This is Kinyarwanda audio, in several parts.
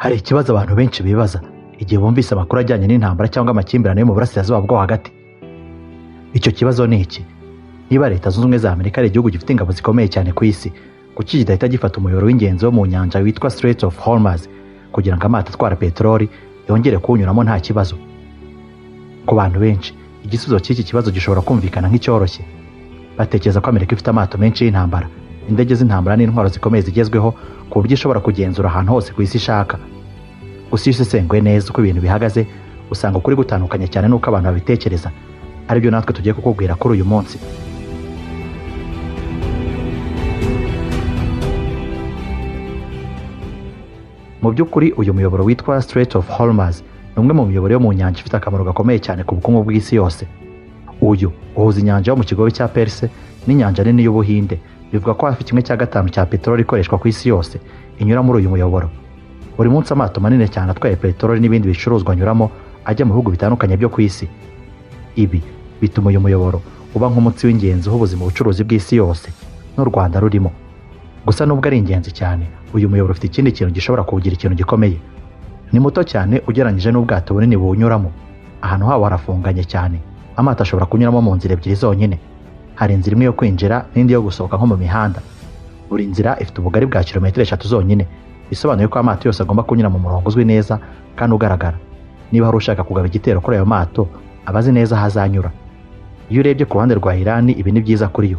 Hari ikibazo abantu benshi bibaza igihe bumvise amakuru ajyanye n'intambara cyangwa amakimbirane yo mu burasirazuba bwo hagati. Icyo kibazo ni iki: niba Leta Zunze Ubumwe za Amerika ari igihugu gifite ingabo zikomeye cyane ku isi, kuki kidahita gifata umuyoboro w'ingenzi wo mu nyanja witwa Strait of Hormuz kugira ngo amato atwara peteroli yongere kuwunyuramo nta kibazo? Ku bantu benshi, igisubizo cy'iki kibazo gishobora kumvikana nk'icyoroshye. Batekereza ko Amerika ifite amato menshi y'intambara, indege z'intambara n'intwaro zikomeye zigezweho, ku buryo ishobora kugenzura ahantu hose ku isi ishaka. Gusa iyo usesenguye neza uko ibintu bihagaze, usanga ukuri gutandukanye cyane n'uko abantu babitekereza, aribyo natwe tugiye kukubwira kuri uyu munsi. Mu by'ukuri, uyu muyoboro witwa Strait of Hormuz ni umwe mu miyoboro yo mu nyanja ifite akamaro gakomeye cyane ku bukungu bw'isi yose. Uyu uhuza inyanja yo mu kigobe cya Perse n'inyanja nini y'Ubuhinde. Bivuga ko hafi 1/5 cya peteroli ikoreshwa ku isi yose inyura muri uyu muyoboro. Buri munsi amato manini cyane atwaye peteroli n'ibindi bicuruzwa anyuramo ajya mu bihugu bitandukanye byo ku isi. Ibi bituma uyu muyoboro uba nk'umutsi w'ingenzi uhuza mu bucuruzi bw'isi yose, n'u Rwanda rurimo. Gusa nubwo ari ingenzi cyane, uyu muyoboro ufite ikindi kintu gishobora kuwugira ikintu gikomeye. Ni muto cyane ugereranyije n'ubwato bunini buwunyuramo. Ahantu hawo harafunganye cyane, amato ashobora kunyuramo mu nzira ebyiri zonyine. Hari inzira imwe yo kwinjira n'indi yo gusohoka nko mu mihanda. Buri nzira ifite ubugari bwa kilometero 3 zonyine, bisobanuye ko amato yose agomba kunyura mu murongo uzwi neza kandi ugaragara. Niba hari ushaka kugaba igitero kuri ayo mato, aba azi neza aho azanyura. Iyo urebye ku ruhande rwa Irani, ibi ni byiza kuri yo.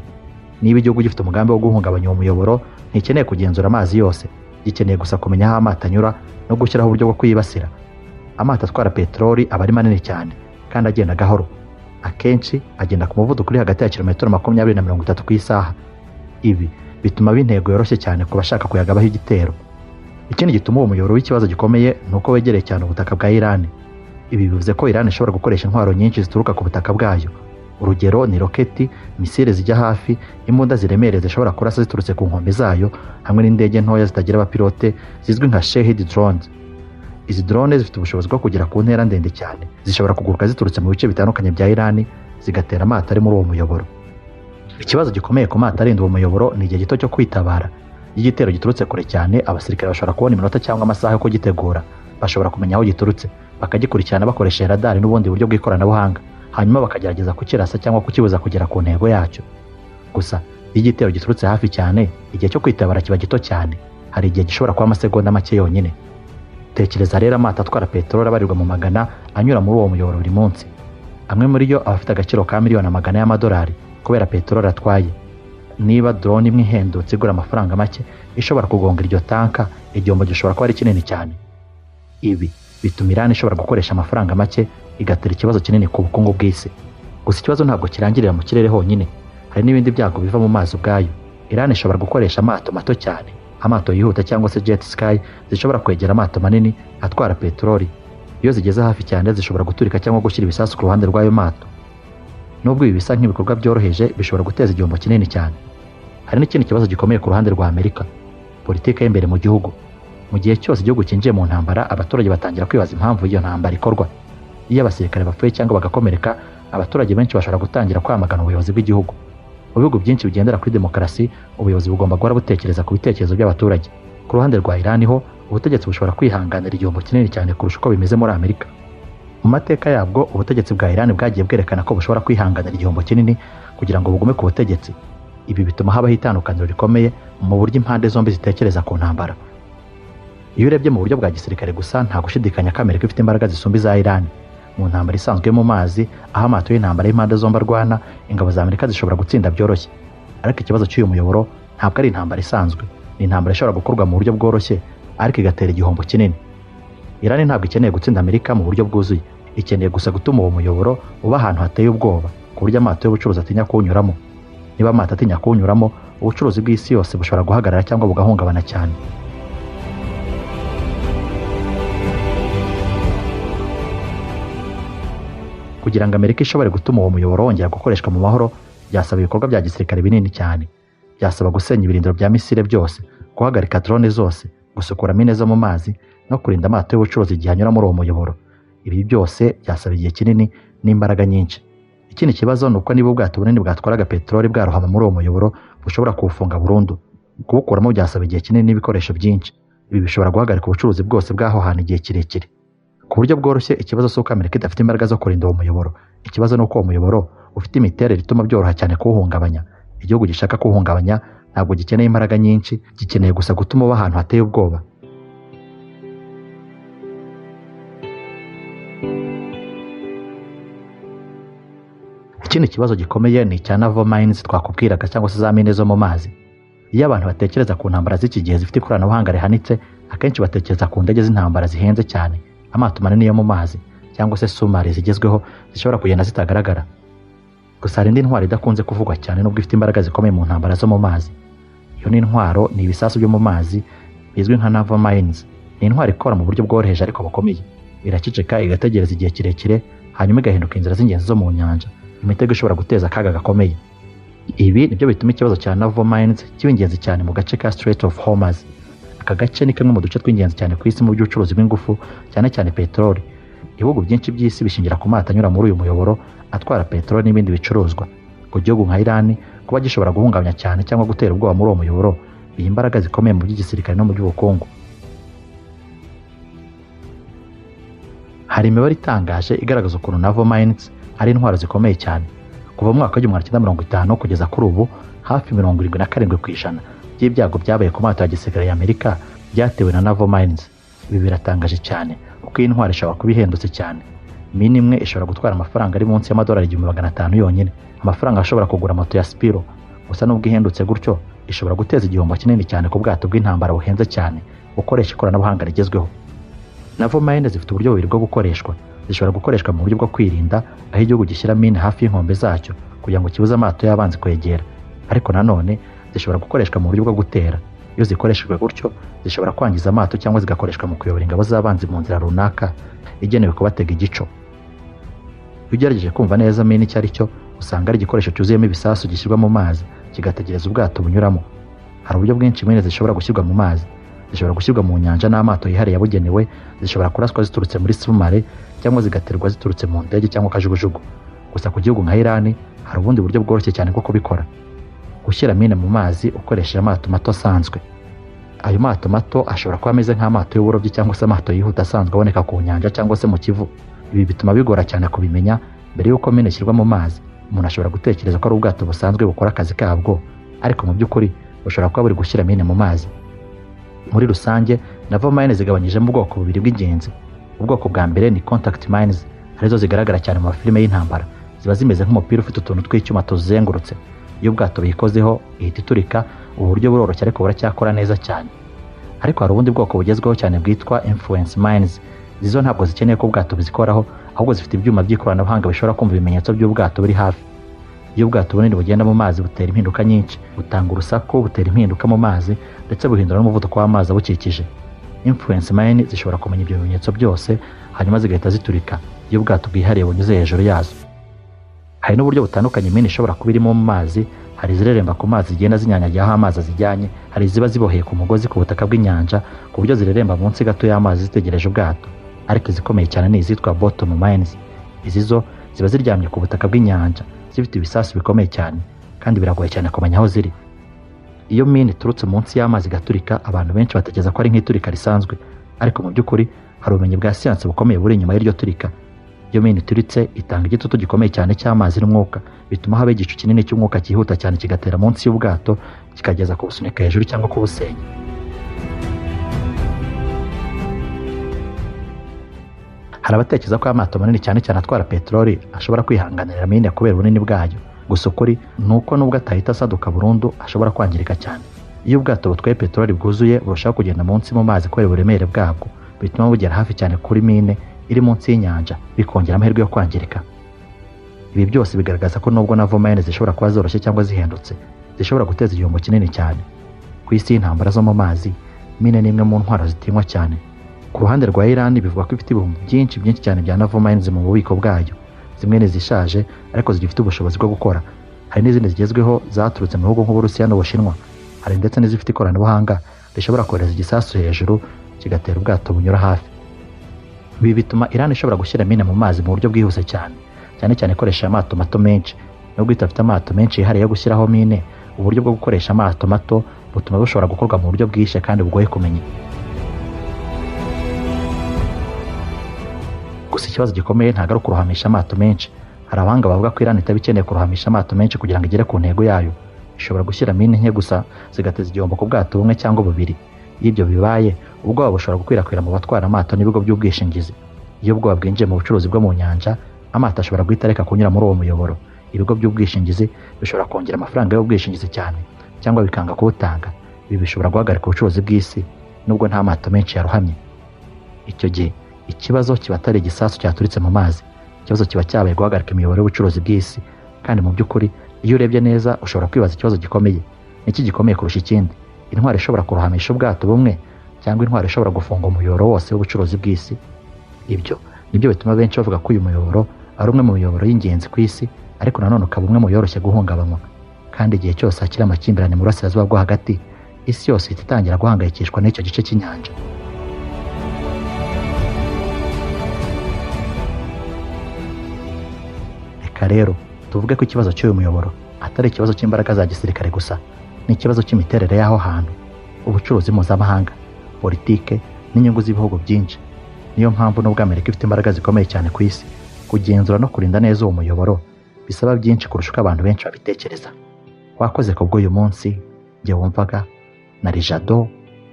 Niba igihugu gifite umugambi wo guhungabanya uwo muyoboro, ntikeneye kugenzura amazi yose, gikeneye gusa kumenya aho amato anyura no gushyiraho uburyo bwo kuyibasira. Amato atwara peteroli aba ari manini cyane kandi agenda gahoro. Akenshi agenda ku muvuduko uri hagati ya kilometero 20 na 30 ku isaha. Ibi bituma aba intego yoroshye cyane ku bashaka kuyagabaho igitero. Ikindi gituma uwo muyoboro w'ikibazo gikomeye ni uko wegereye cyane ubutaka bwa Irani. Ibi bivuze ko Irani ishobora gukoresha intwaro nyinshi zituruka ku butaka bwayo. Urugero ni roketi, misile zijya hafi, imbunda ziremereye zishobora kurasa ziturutse ku nkombe zayo, hamwe n'indege ntoya zitagira abapilote zizwi nka Shahed drones. Izi drone zifite ubushobozi bwo kugera ku ntera ndende cyane, zishobora kuguruka ziturutse mu bice bitandukanye bya Irani zigatera amato ari muri uwo muyoboro. Ikibazo gikomeye ku mato arinda uwo muyoboro ni igihe gito cyo kwitabara. Iyo igitero giturutse kure cyane, abasirikare bashobora kubona iminota cyangwa amasaha yo kugitegura. Bashobora kumenya aho giturutse, bakagikurikirana bakoresheje radari n'ubundi buryo bw'ikoranabuhanga, hanyuma bakagerageza kukirasa cyangwa kukibuza kugera ku ntego yacyo. Gusa iyo igitero giturutse hafi cyane, igihe cyo kwitabara kiba gito cyane. Hari igihe gishobora kuba amasegonda make yonyine. Tekereza rero amato atwara peteroli abarirwa mu magana anyura muri uwo muyoboro buri munsi. Amwe muri yo aba afite agaciro ka miliyoni amagana y'amadolari kubera peteroli atwaye. Niba drone imwe ihendutse igura amafaranga make ishobora kugonga iryo tanka, igihombo gishobora kuba ari kinini cyane. Ibi bituma Irani ishobora gukoresha amafaranga make igatera ikibazo kinini ku bukungu bw'isi. Gusa ikibazo ntabwo kirangirira mu kirere honyine, hari n'ibindi byago biva mu mazi ubwayo. Irani ishobora gukoresha amato mato cyane, amato yihuta cyangwa se jet ski zishobora kwegera amato manini atwara peteroli. Iyo zigeze hafi cyane, zishobora guturika cyangwa gushyira ibisasu ku ruhande rw'ayo mato. Nubwo ibi bisa nk'ibikorwa byoroheje, bishobora guteza igihombo kinini cyane. Hari n'ikindi kibazo gikomeye ku ruhande rwa Amerika: politiki y'imbere mu gihugu. Mu gihe cyose igihugu cyinjiye mu ntambara, abaturage batangira kwibaza impamvu iyo ntambara ikorwa. Iyo abasirikare bapfuye cyangwa bagakomereka, abaturage benshi bashobora gutangira kwamagana ubuyobozi bw'igihugu. Mu bihugu byinshi bigendera kuri demokarasi, ubuyobozi bugomba guhora butekereza ku bitekerezo by'abaturage. Ku ruhande rwa Irani ho, ubutegetsi bushobora kwihanganira igihombo kinini cyane kurusha uko bimeze muri Amerika. Mu mateka yabwo, ubutegetsi bwa Irani bwagiye bwerekana ko bushobora kwihanganira igihombo kinini kugira ngo bugume ku butegetsi. Ibi bituma habaho itandukaniro rikomeye mu buryo impande zombi zitekereza ku ntambara. Iyo urebye mu buryo bwa gisirikare gusa, nta gushidikanya ko Amerika ifite imbaraga zisumba iza Irani. Mu ntambara isanzwe yo mu mazi, aho amato y'intambara y'impande zombi arwana, ingabo za Amerika zishobora gutsinda byoroshye. Ariko ikibazo cy'uyu muyoboro ntabwo ari intambara isanzwe, ni intambara ishobora gukorwa mu buryo bworoshye ariko igatera igihombo kinini. Irani ntabwo ikeneye gutsinda Amerika mu buryo bwuzuye, ikeneye gusa gutuma uwo muyoboro uba ahantu hateye ubwoba, ku buryo amato y'ubucuruzi atinya kuwunyuramo. Niba amato atinya kuwunyuramo, ubucuruzi bw'isi yose bushobora guhagarara cyangwa bugahungabana cyane. Kugira ngo Amerika ishobore gutuma uwo muyoboro wongera gukoreshwa mu mahoro, byasaba ibikorwa bya gisirikare binini cyane. Byasaba gusenya ibirindiro bya misile byose, guhagarika drone zose, gusukura mine zo mu mazi no kurinda amato y'ubucuruzi igihe anyura muri uwo muyoboro. Ibi byose byasaba igihe kinini n'imbaraga nyinshi. Ikindi kibazo ni uko niba ubwato bunini bwatwaraga peteroli bwarohama muri uwo muyoboro, bushobora kuwufunga burundu. Kubukuramo byasaba igihe kinini n'ibikoresho byinshi. Ibi bishobora guhagarika ubucuruzi bwose bw'aho hantu igihe kirekire. Ku buryo bworoshye, ikibazo si uko Amerika idafite imbaraga zo kurinda uwo muyoboro. Ikibazo ni uko uwo muyoboro ufite imiterere ituma byoroha cyane kuwuhungabanya. Igihugu gishaka kuwuhungabanya ntabwo gikeneye imbaraga nyinshi, gikeneye gusa gutuma uba ahantu hateye ubwoba. Ikindi kibazo gikomeye ni icya naval mines twakubwiraga, cyangwa se za mine zo mu mazi. Iyo abantu batekereza ku ntambara z'iki gihe zifite ikoranabuhanga rihanitse, akenshi batekereza ku ndege z'intambara zihenze cyane, amato manini yo mu mazi, cyangwa se sumari zigezweho zishobora kugenda zitagaragara. Gusa hari indi ntwaro idakunze kuvugwa cyane nubwo ifite imbaraga zikomeye mu ntambara zo mu mazi. Iyo ni intwaro, ni ibisasu byo mu mazi bizwi nka naval mines. Ni intwaro ikora mu buryo bworoheje ariko bukomeye. Iraceceka, igategereza igihe kirekire, hanyuma igahinduka inzira z'ingenzi zo mu nyanja, imitego ishobora guteza akaga gakomeye. Ibi nibyo bituma ikibazo cya naval mines kiba ingenzi cyane mu gace ka Strait of Hormuz. Aka gace ni kamwe mu duce tw'ingenzi cyane ku isi mu by'ubucuruzi bw'ingufu, cyane cyane peteroli. Ibihugu byinshi by'isi bishingira ku mato anyura muri uyu muyoboro atwara peteroli n'ibindi bicuruzwa. Ku gihugu nka Iran, kuba gishobora guhungabanya cyane cyangwa gutera ubwoba muri uwo muyoboro biha imbaraga zikomeye mu by'igisirikare no mu by'ubukungu. Hari imibare itangaje igaragaza ukuntu naval mines ari intwaro zikomeye cyane. Kuva mu mwaka w'1950 kugeza kuri ubu, hafi 77% by'ibyago byabaye ku mato ya gisirikare y'Amerika byatewe na naval mines. Ibi biratangaje cyane kuko iyi ntwaro ishobora kuba ihendutse cyane. Mine imwe ishobora gutwara amafaranga ari munsi y'amadolari 1500 yonyine, amafaranga ashobora kugura moto ya Spiro. Gusa nubwo ihendutse gutyo, ishobora guteza igihombo kinini cyane ku bwato bw'intambara buhenze cyane bukoresha ikoranabuhanga rigezweho. Naval mines zifite uburyo bubiri bwo gukoreshwa. Zishobora gukoreshwa mu buryo bwo kwirinda, aho igihugu gishyira mine hafi y'inkombe zacyo kugira ngo kibuze amato y'abanzi kwegera. Ariko nanone zishobora gukoreshwa mu buryo bwo gutera. Iyo zikoreshejwe gutyo, zishobora kwangiza amato cyangwa zigakoreshwa mu kuyobora ingabo z'abanzi mu nzira runaka igenewe kubatega igico. Iyo ugerageje kumva neza mine icyo ari cyo, usanga ari igikoresho cyuzuyemo ibisasu gishyirwa mu mazi kigategereza ubwato bunyuramo. Hari uburyo bwinshi mine zishobora gushyirwa mu mazi. Zishobora gushyirwa mu nyanja n'amato yihariye yabugenewe, zishobora kuraswa ziturutse muri submarine cyangwa zigaterwa ziturutse mu ndege cyangwa kajugujugu. Gusa ku gihugu nka Iran hari ubundi buryo bworoshye cyane bwo kubikora: gushyira mine mu mazi ukoresheje amato mato asanzwe. Ayo mato mato ashobora kuba ameze nk'amato y'uburobyi cyangwa se amato yihuta asanzwe aboneka ku nyanja cyangwa se mu Kivu. Ibi bituma bigora cyane kubimenya mbere y'uko mine ishyirwa mu mazi. Umuntu ashobora gutekereza ko ari ubwato busanzwe bukora akazi kabwo, ariko mu by'ukuri bushobora kuba buri gushyira mine mu mazi. Muri rusange, naval mines zigabanyijemo ubwoko bubiri bw'ingenzi. Ubwoko bwa mbere ni contact mines, arizo zigaragara cyane mu mafilime y'intambara. Ziba zimeze nk'umupira ufite utuntu tw'icyuma tuzengurutse. Iyo ubwato buyikozeho ihita iturika. Ubu buryo buroroshye ariko buracyakora neza cyane. Ariko hari ubundi bwoko bugezweho cyane bwitwa influence mines. Izo ntabwo zikeneye ko ubwato buzikoraho, ahubwo zifite ibyuma by'ikoranabuhanga bishobora kumva ibimenyetso by'ubwato buri hafi. Iyo ubwato bunini bugenda mu mazi butera impinduka nyinshi, butanga urusaku, butera impinduka mu mazi, ndetse buhindura n'umuvuduko w'amazi abukikije. Influence mine zishobora kumenya ibyo bimenyetso byose, hanyuma zigahita ziturika iyo ubwato bwihariye bunyuze hejuru yazo. Hari n'uburyo butandukanye mine ishobora kuba irimo mu mazi. Hari izireremba ku mazi zigenda zinyanyagiye aho amazi azijyanye, hari iziba ziboheye ku mugozi ku butaka bw'inyanja ku buryo zireremba munsi gato y'amazi zitegereje ubwato. Ariko izikomeye cyane ni izitwa bottom mines. Izi zo ziba ziryamye ku butaka bw'inyanja, zifite ibisasu bikomeye cyane, kandi biragoye cyane kumenya aho ziri. Iyo mine iturutse munsi y'amazi igaturika, abantu benshi batekereza ko ari nk'iturika risanzwe, ariko mu by'ukuri hari ubumenyi bwa siyansi bukomeye buri inyuma y'iryo turika. Iyo mine ituritse itanga igitutu gikomeye cyane cy'amazi n'umwuka, bituma haba igicu kinini cy'umwuka cyihuta cyane kigatera munsi y'ubwato, kikageza kubusunika hejuru cyangwa kubusenya. Hari abatekereza ko amato manini cyane cyane atwara peteroli ashobora kwihanganira mine kubera ubunini bwayo. Gusa ukuri ni uko nubwo atahita asaduka burundu, ashobora kwangirika cyane. Iyo ubwato butwaye peteroli bwuzuye, burushaho kugenda munsi mu mazi kubera uburemere bwabwo, bituma bugera hafi cyane kuri mine iri munsi y'inyanja, bikongera amahirwe yo kwangirika. Ibi byose bigaragaza ko nubwo naval mine zishobora kuba zoroshye cyangwa zihendutse, zishobora guteza igihombo kinini cyane. Ku isi y'intambara zo mu mazi, mine ni imwe mu ntwaro zitinywa cyane. Ku ruhande rwa Iran, bivugwa ko ifite ibihumbi byinshi byinshi cyane bya naval mines mu bubiko bwayo. Zimwe ni izishaje ariko zigifite ubushobozi bwo gukora. Hari n'izindi zigezweho zaturutse mu bihugu nk'Uburusiya n'Ubushinwa. Hari ndetse n'izifite ikoranabuhanga rishobora kohereza igisasu hejuru kigatera ubwato bunyura hafi. Ibi bituma Iran ishobora gushyira mine mu mazi mu buryo bwihuse cyane, cyane cyane ikoresha amato mato menshi. Nubwo idafite amato menshi yihariye yo gushyiraho mine, uburyo bwo gukoresha amato mato butuma bushobora gukorwa mu buryo bwihuse kandi bugoye kumenya. Gusa ikibazo gikomeye ntabwo ari ukurohamisha amato menshi. Hari abahanga bavuga ko Iran itaba ikeneye kurohamisha amato menshi kugira ngo igere ku ntego yayo. Ishobora gushyira mine nke gusa zigateza igihombo ku bwato bumwe cyangwa bubiri. Iyo ibyo bibaye, ubwoba bushobora gukwirakwira mu batwara amato n'ibigo by'ubwishingizi. Iyo ubwoba bwinjiye mu bucuruzi bwo mu nyanja, amato ashobora guhita areka kunyura muri uwo muyoboro. Ibigo by'ubwishingizi bishobora kongera amafaranga y'ubwishingizi cyane cyangwa bikanga kuwutanga. Ibi bishobora guhagarika ubucuruzi bw'isi nubwo nta mato menshi yarohamye. Icyo gihe ikibazo kiba atari igisasu cyaturitse mu mazi, ikibazo kiba cyabaye guhagarika imiyoboro y'ubucuruzi bw'isi. Kandi mu by'ukuri iyo urebye neza ushobora kwibaza ikibazo gikomeye. Niki gikomeye kurusha ikindi? Intwaro ishobora kurohamisha ubwato bumwe cyangwa intwaro ishobora gufunga umuyoboro wose w'ubucuruzi bw'isi? Ibyo nibyo bituma benshi bavuga ko uyu muyoboro ari umwe mu miyoboro y'ingenzi ku isi, ariko nanone ukaba umwe mu yoroshye guhungabanywa. Kandi igihe cyose hakiri amakimbirane mu burasirazuba bwo hagati, isi yose ihita itangira guhangayikishwa n'icyo gice cy'inyanja. Reka rero tuvuge ko ikibazo cy'uyu muyoboro atari ikibazo cy'imbaraga za gisirikare gusa, ni ikibazo cy'imiterere y'aho hantu, ubucuruzi mpuzamahanga, politike n'inyungu z'ibihugu byinshi. Niyo mpamvu nubwo Amerika ifite imbaraga zikomeye cyane ku isi, kugenzura no kurinda neza uwo muyoboro bisaba byinshi kurusha uko abantu benshi babitekereza. Wakoze ku bw'uyu munsi, njye wumvaga na Jado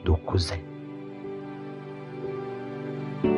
Dukuze.